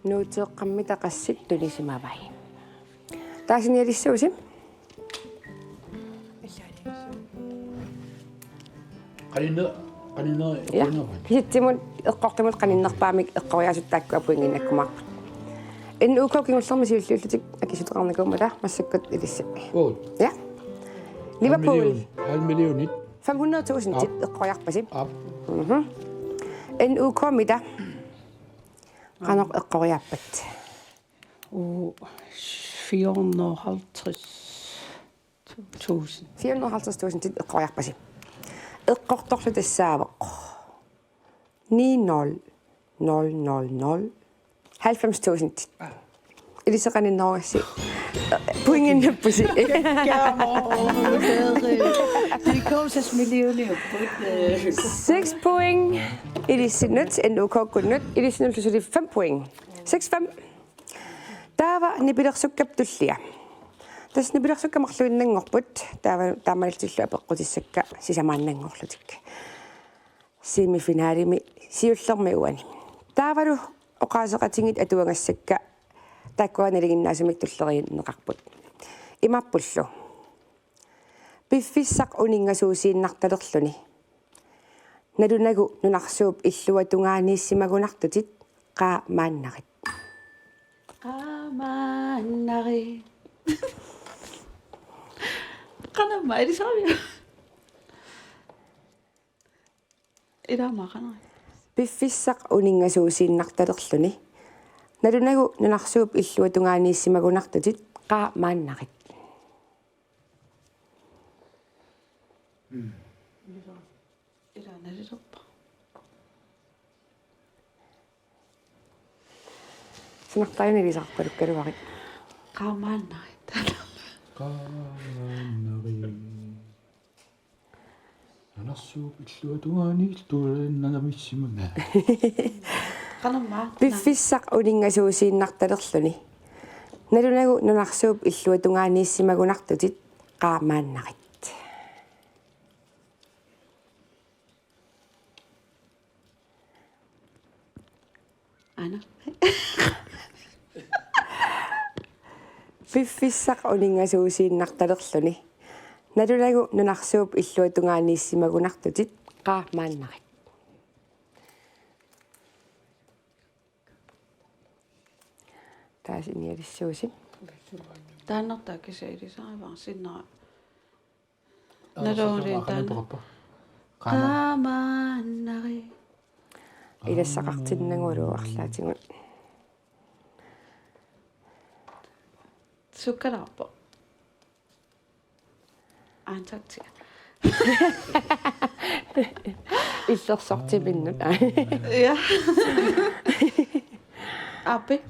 Nuuteeqqammita qassit tunisimavai? Taasinialissuusi? Qaninne-, qaninne-, Ja. Qaninnerpaat. Kisitsimut eqqortumut qaninnerpaamik eqqoriaasut taakkua pointiinnakkumaarput. N U K kingullermi siulliullutik akissuteqarnikuummata massakkut ilissi. Uut. Ja. Liverpool. Halv million. Halv millionit. Fem hundrede tusindit Aap. Eqqoriarpasi. Aap. Mhm. N U K-mita qanoq eqqoriaappat? Uu, fire hundrede og halvtreds tusind. Fire hundrede og halvtreds tusindit eqqoriarpasi. Eqqortorlu tassaavoq ni nul nul nul nul halvfems tusind. Ilissi qaninnerugassi. Pointiinnappusi. Det kom seks millioner. Seks point. Ilissinnut, N U K-kkunnut, ilissinnullu suli fem point. Seks fem. Taava nipilersukkap tullia. Tassa nipilersukkat marluinnanngorput, taava taamaalillutillu apeqqutissakka sisamaannanngorlutik. Semifinalimi siullermi uani. Taavalu oqaaseqatigiit atuagassakka taakkua nalinginnaasumik tulleriinneqarput. Imaappullu: Piffissaq uninngasuusiinnartalerluni. Nalunagu nunarsuup illuatungaaniissimagunartutit, qaa maannarit. Qaa maannarit. Qanamma, ilisarivia? Ilaama qanari. Piffissaq uninngasuusiinnartalerluni. Nalunagu nunarsuup illuatungaaniissimagunartutit, qaa maannarit. Ila nalilerpa. Sanartaani ilisarpalukkaluarit. Qaa maannarit. Qaa maannarit. Nunarsuup illuatungaaniilluinnanamissimanga. Qanamma. Piffissaq uninngasuusiinnartalerluni. Nalunagu nunarsuup illuatungaaniissimagunartutit, qaa maannarit. Aana. Piffissaq uninngasuusiinnartalerluni. Nalunagu nunarsuup illuatungaaniissimagunartutit, qaa maannarit. Taasinialissuusi. Taanna taakku ilisarivara sinnera. Naluunniit taanna. Qaa maannarit. Ilassaqartinnagulu arlaatigut. Sukkalaarpoq. Antarktika. Illersortiminnut. Ja. Aappi.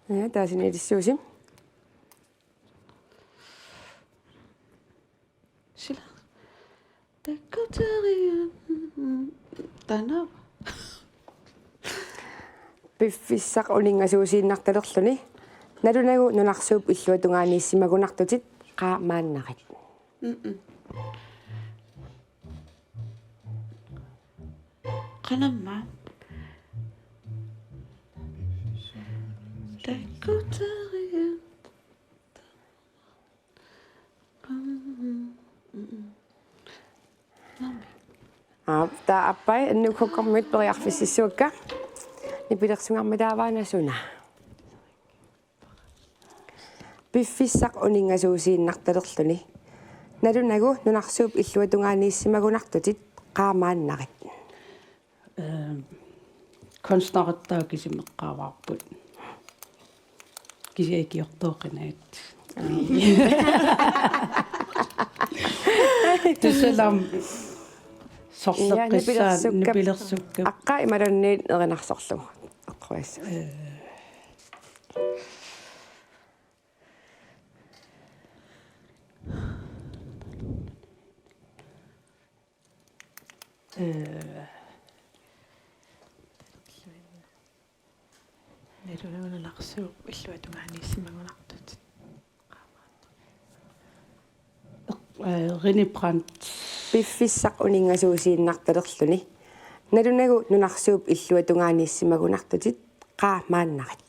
Ja, taasinialissuusi. Sila. Takuterian. Taanna. Piffissaq uninngasuusiinnartalerluni. Nalunagu nunarsuup illuatungaaniissimagunartutit, qaa maannarit. Mm-mm. Qanamma. Takuterian. Aap, taava aappaa N U K-kkormiut periarfississuakka. Nipilersugarmi taava una suna? Piffissaq uninngasuusiinnartalerluni. Nalunagu nunarsuup illuatungaaniissimagunartutit, qaa maannarit. Ehm, kunstnerittaaq kisimi eqqaavarput. Kisianni ikiortooqinaat. Tussalam. Sorleqqissaat nipilersukkap. Nipilersukkap. Aqqa imaluunniit erinarsorlugu. Eqquis. Eh. Eh. Nalunaagu nunarsuup illuatungaaniissimagunartutit. Eh, René Brandt. Piffissaq uninngasuusiinnartalerluni. Nalunaagu nunarsuup illuatungaaniissimagunartutit, qaamaannarit.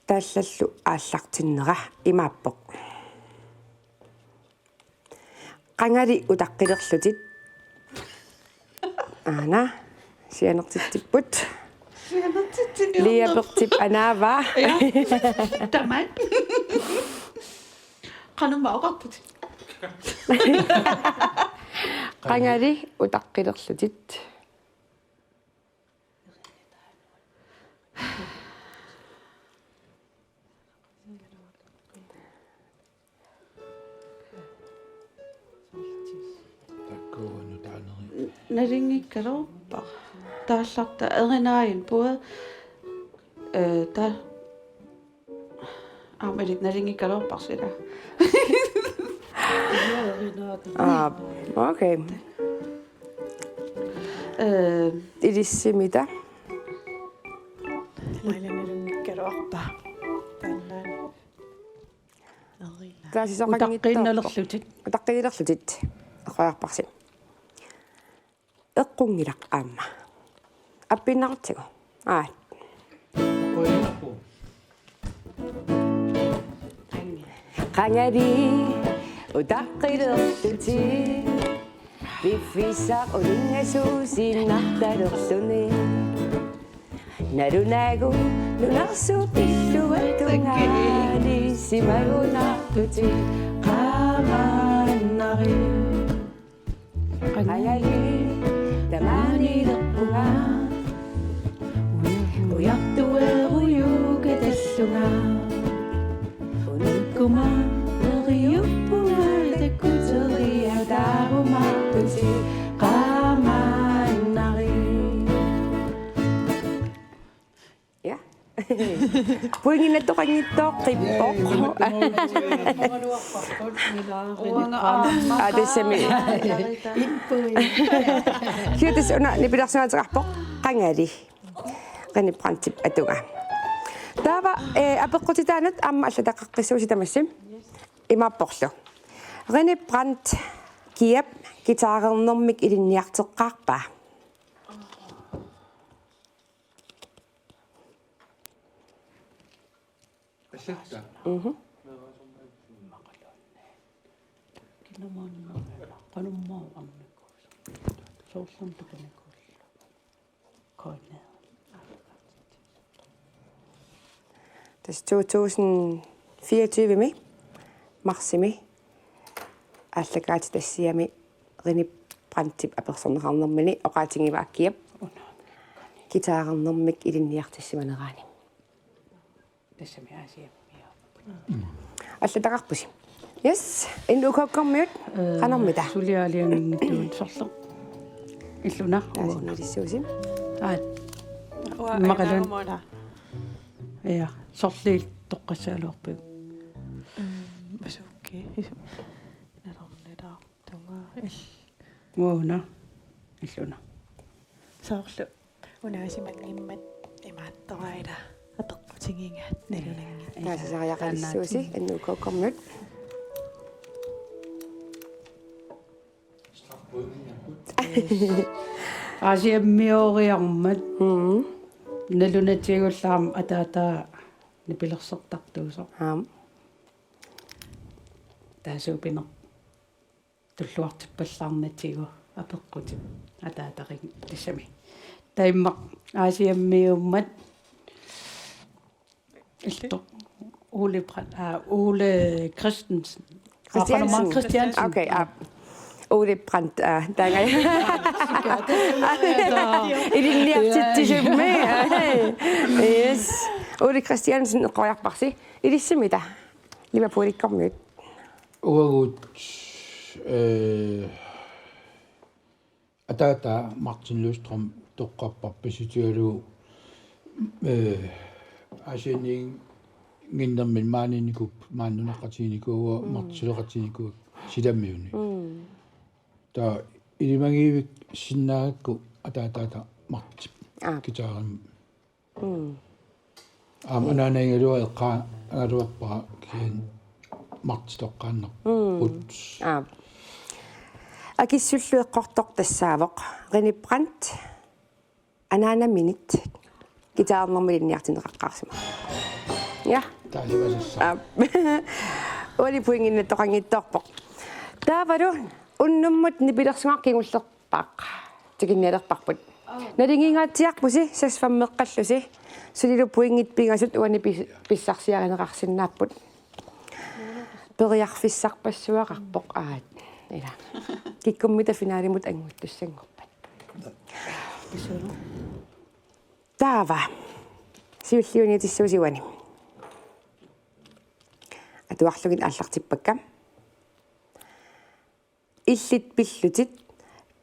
Taallallu aallartinnera imaappoq: Qangali utaqqilerlutit. Aana, sianertitsipput. Sianertitsipput. Liapertip anaava. Ja. Tamaat. Qanumma oqarputit. Qangali utaqqilerlutit. Nalunngikkaluarpara. Taallarta erinaajunnaq puua. Eh, ta-, aamma ilit nalunngikkaluarpara sila. Aa, okay. Eh. Ilissi mida? Maila nalunngikkaluarpara. Taanna. Taasisoqanngitsoorpoq. Utaqqiinnalerlutit. Utaqqiilerlutit. Eqqoriarparsi. Eqqunngilaq aamma. Appiinnarutsigu. Aa. Qangali utaqqilerlutit. Piffissaq uninngasuusiinnartalerluni. Nalunaagu nunarsuup illuatungaaniissimagunartutit, qaamaannarit. Qangali tamaaniilerpunga, ujartuerujuugatallunga. Unukkuma neriuppunga takkuteriataarumaartutit, qaamaannarit. Ja. Pointinnattoqanngitsoorpoq. Uanga aamma. Aa, tassami. Kiatis una nipilersugaatigaarpoq, qangali. René Brandtip atuga. Taava, eh, apeqqutitaanut aamma allataqaqqissuusi tamassi. Imaapporlu: René Brandt kiap guitarernermik ilinniarteqqaarpa? Assatta. Mhm. Kinamaanna qanummaa arnikuusoq. Soorlumi takunikuulluni. Koinaa. Tassa to tusind fireogtyve-mi marsimi aallakaatitassiami René Brandtip apersorneqarnermini oqaatigivaa kiap guitarernermik ilinniartissimaneraani. Tassami Aasiammiuupput. Allataqarpusi. Yes, N U K-kormiut. Eh, qanormita? Suliaq aalajanginnittuut sorleq. Illuna. Taasinngilissuusi. Aat. Uanga maqalan. Aalajangiumaarpara. Ja, sorliit toqqassagaluarpiuk. Mm, masukki. Nalornilaartunga il-. Uuna. Illuna. Soorlu. Unaasimanngimmat imaattoraila apeqqutigigaat nalunanngilaq. Taasisariaqalissuusi N U K-kormiut. Aasiammiuuriarmat. Mm. Nalunatigullu aamma ataataa nipilersortartuusoq. Aam. Taasuupineq. Tulluartippallaarnatigu apeqqutip ataatarinngisassami. Taimmaq Aasiammiuummat. Ilto. Ole Brandt, aa, Ole Christensen. Aa, Christiansen. Christiansen. Okay, aa. Ole Brandt, aa, taanna. Ilinniartitsisummi. Yes. Ole Christiansen eqqoriarparsi. Ilissi mida? Liverpoolikkormiut. Uagut, eh, ataata Martin Løvstrøm toqqarpoq pissutigalugu, eh, Aasianniinnginnermini maaniinnikuuvoq, maani nunaqqatigiinnikuuvoq, mm, Martin suleqatigiinnikuuvoq Silamiuni. Mm. Taava ilimagiiviksinnaagakku ataataata Martip. Aap. Guitarimik. Mm. Aamma anaanaagaluarpara eqqaagaluarpara kisianni Martip toqqaannarpoq. Mm. Aap. Akissullu eqqortoq tassaavoq René Brandt anaanaminit guitarnermik ilinniartinneqaqqaarsimavoq. Ja. Taasimasassa. Aap. Uani pointinnattoqanngitsoorpoq. Taavalu unnummut nipilersuaq kingullerpaaq tikinnialerparput. Nalingingaatsiarpusi, seks-femmeqqallusi. Sulilu pointit pingasut uani pis-, pissarsiarineqarsinnaapput. Periarfissarpassuaqarpoq aat. Ila. Kikkummita finalimut annguttussanngorpat. Taava. Siulliuniutissuusi uani. Atuarlugit aallartippakka. Illit pillutit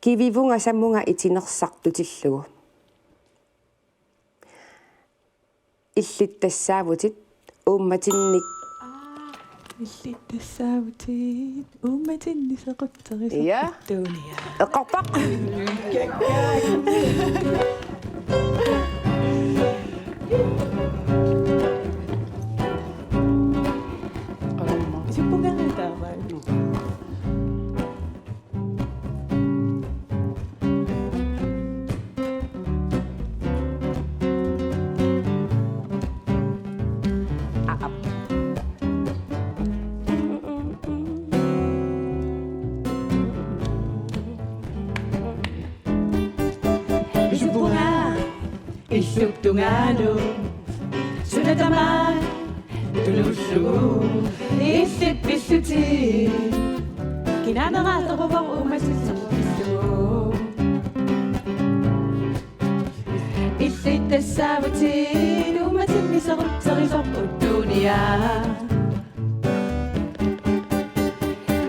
kivivunga samunga itinersartutillugu. Illit tassaavutit uummatinnik. Illit tassaavutit uummatinnik sequtserisartutillugu. Ja. Tuunia. Eqqorpaq. Isuppunga taava. Isuppunga illup tungaanut suna tamaat tulullugu illit pillutit. Kinaaneraataruvoq uummatissarutillugu. Illit tassaavutit uummatinnik sequtserisorput tuunia.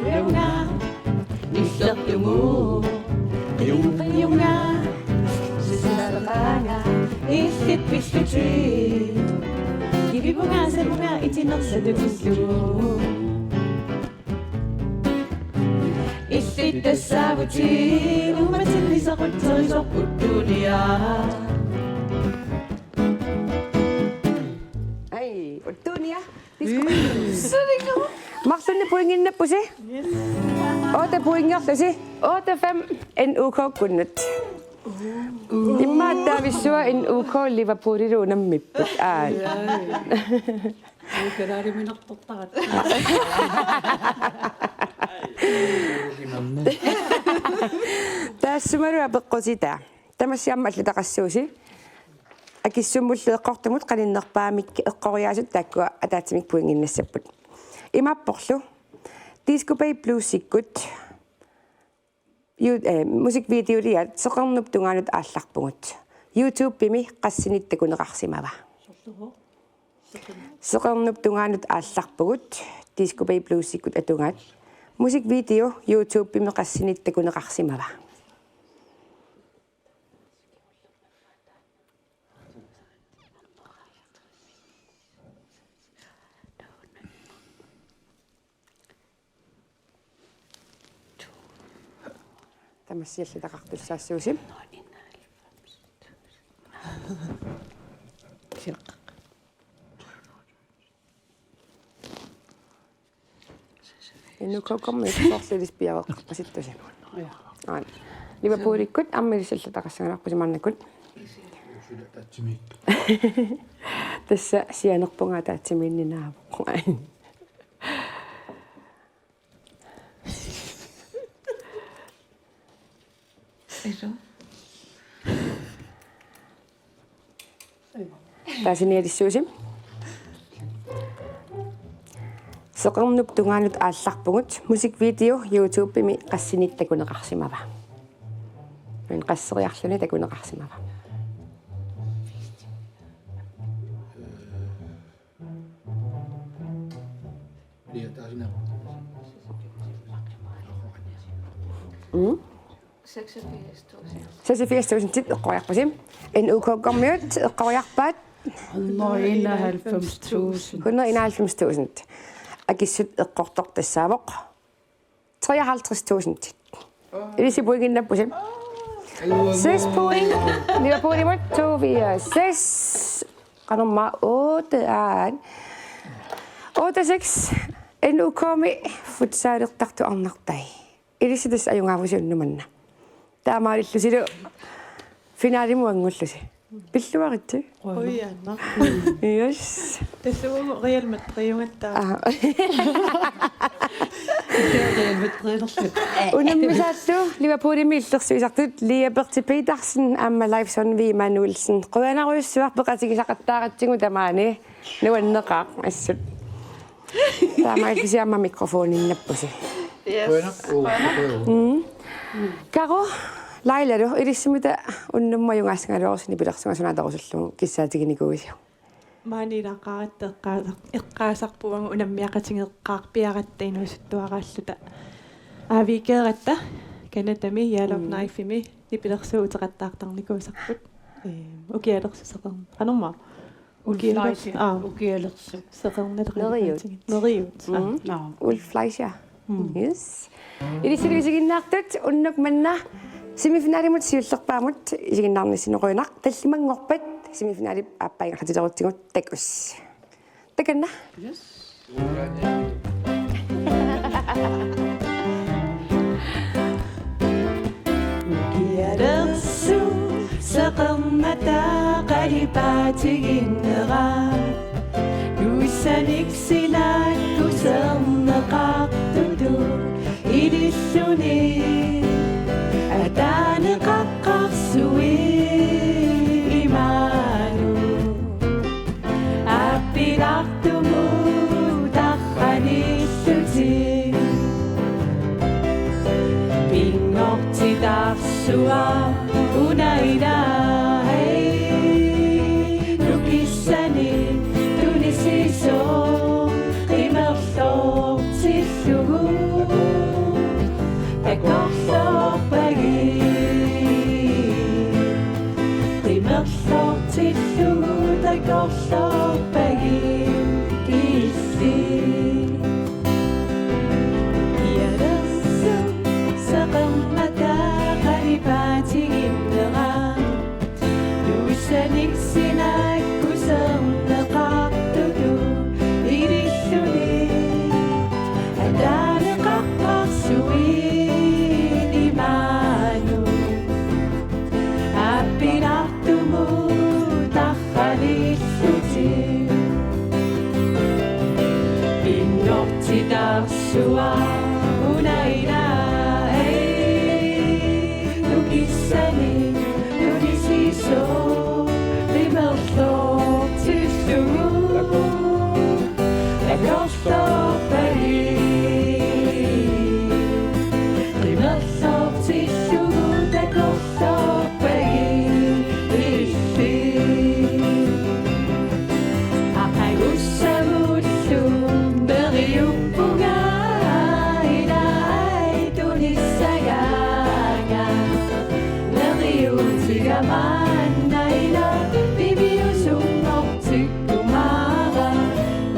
Ilunga nillertugu. Ilunga sisaqaanga illit pillutit. Kivivunga samunga itinersartutillugu. Illit tassaavutit uummatinnik sequtserisorput tuunia. Ai, uttuunia. Marlunnik pointinnappusi? Otte pointinnarlusi. Otte fem N U K-kkunnut. Immaqa taavissua N U K Liverpoolilu unammipput. Aa. Kalaaliminertortarat. Taassumalu apeqqutitaa. Tamassi aamma allataqassuusi. Akissummullu eqqortumut qaninnerpaamik eqqoriaasut taakkua ataatsimik pointinnassapput. Imaapporlu Disco Bay Bluesikkut. Ju-, eh, musikvideoliat Seqernup tungaanut aallarpugut. YouTube-imi qassinik takuneqarsimava? Seqernup tungaanut aallarpugut, Disco Bay Bluesikkut atugaat. Musikvideo YouTube-imi qassinik takuneqarsimava? Tamassi allataqartussaassuusi. N U K-kkormiut soorlu ilissi piareeqqasittusi. Aa. Liverpoolikkut aamma ilissi allataqassagaluarpusi maannakkut. Tassa sianerpunga ataatsimiinneq naavoq. Eso. Taasinialissuusi. Seqernup tungaanut aallarpugut, musikvideo YouTube-imi qassinik takuneqarsimava? Min qasseriarluni takuneqarsimava? Mm? Seksogfirs tusind. Seksogfirs tusind eqqoriarpusi. N U K-kormiut eqqoriarpaat. Hundrede enoghalvfems tusind. Hundrede enoghalvfems tusind. Akissut eqqortoq tassaavoq treoghalvtreds tusind. Ilissi pointinnappusi. Seks point. Liverpoolimut to fire seks. Qanormaa otte, aa. Otte seks. N U K-mi futsalertartut arnartai. Ilissi tassa ajugaavusi unnuk manna. Taamaalillusilu finalimut angullusi. Pilluaritsi. Uianna. Yes. Tassa uagut Real Madridiugatta. Aa. Real Madridiugatta. Unammisaallu Liverpoolimi illersuisartut Lia Berthe Petersen aamma Leif Sundvig Emanuelsen. Qujanarujussuaq peqatigisaqattaaratsigu tamaani. Nuanneqaaq assut. Taamaalillusi aamma mikrofoninnappusi. Yes. Qujanaq. Uu, qujanaq. Mm. Karo, Lailalu, ilissimita unnummut ajugaassangaluarusi nipilersunga suna atorusullugu kissaatiginikuuisiuk? Maani ilaqaratta eqqaasar-, eqqaasarpunga unammiaqatigeeqqaarpiaratta inuusuttuaraalluta. Aaviikeeratta Canadami Yellow Mm. Knifemi nipilersuut uteqattaartarnikuusarput. Ehm, ukialersuseqarn-, qanormaa? Ukialersu-, Fleischer, aa. Ukialersu-. Seqerneq Neriut. Neriut. Mm. Aa. Ulf Fleischer. Mm. Yes. Ilissi isiginnaartut unnuk manna semifinalimut siullerpaamut isiginnaarnissinni qujanaq, tallimanngorpat semifinalip aappaa ingerlatilerutsigu takuss. Takanna. Yes. Ukialersuseq seqernataa qalipaatiginnera. Nuissanik sinaakuserneqartutut ililluni. Ataaneqaqqaarsuit imaanut. Aappilaartumut arraniillutik. Pinngortitaarsuaq una ilaa, hej. Nukissanik tunisisoq qimerlortillugu. Takorloorpagit. Qimerlortillugu takorloorpagit illit. Ukialersuseq seqernataa qalipaatiginnera. Nuissanik sinaakuserneqartutut ililluni. Ataaneqaqqaarsuit imaanut. Aappilaartumut arraniillutik. Pinngortitaarsuaq una ilaa, hej. Nukissanik tunisisoq qimerlortillugu. Takorloorpagit. Qimerlortillugu takorloorpagit illit. Aqagussagullu neriuppunga ilaa, tunissagaanga. Neriuutiga maanna ilaa, piviusunngortikkumaarama.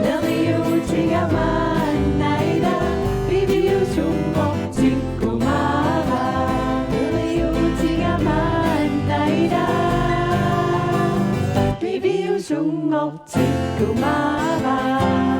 Neriuutiga maanna ilaa, piviusunngortikkumaarama. Neriuutiga maanna ilaa, piviusunngortikkumaarama.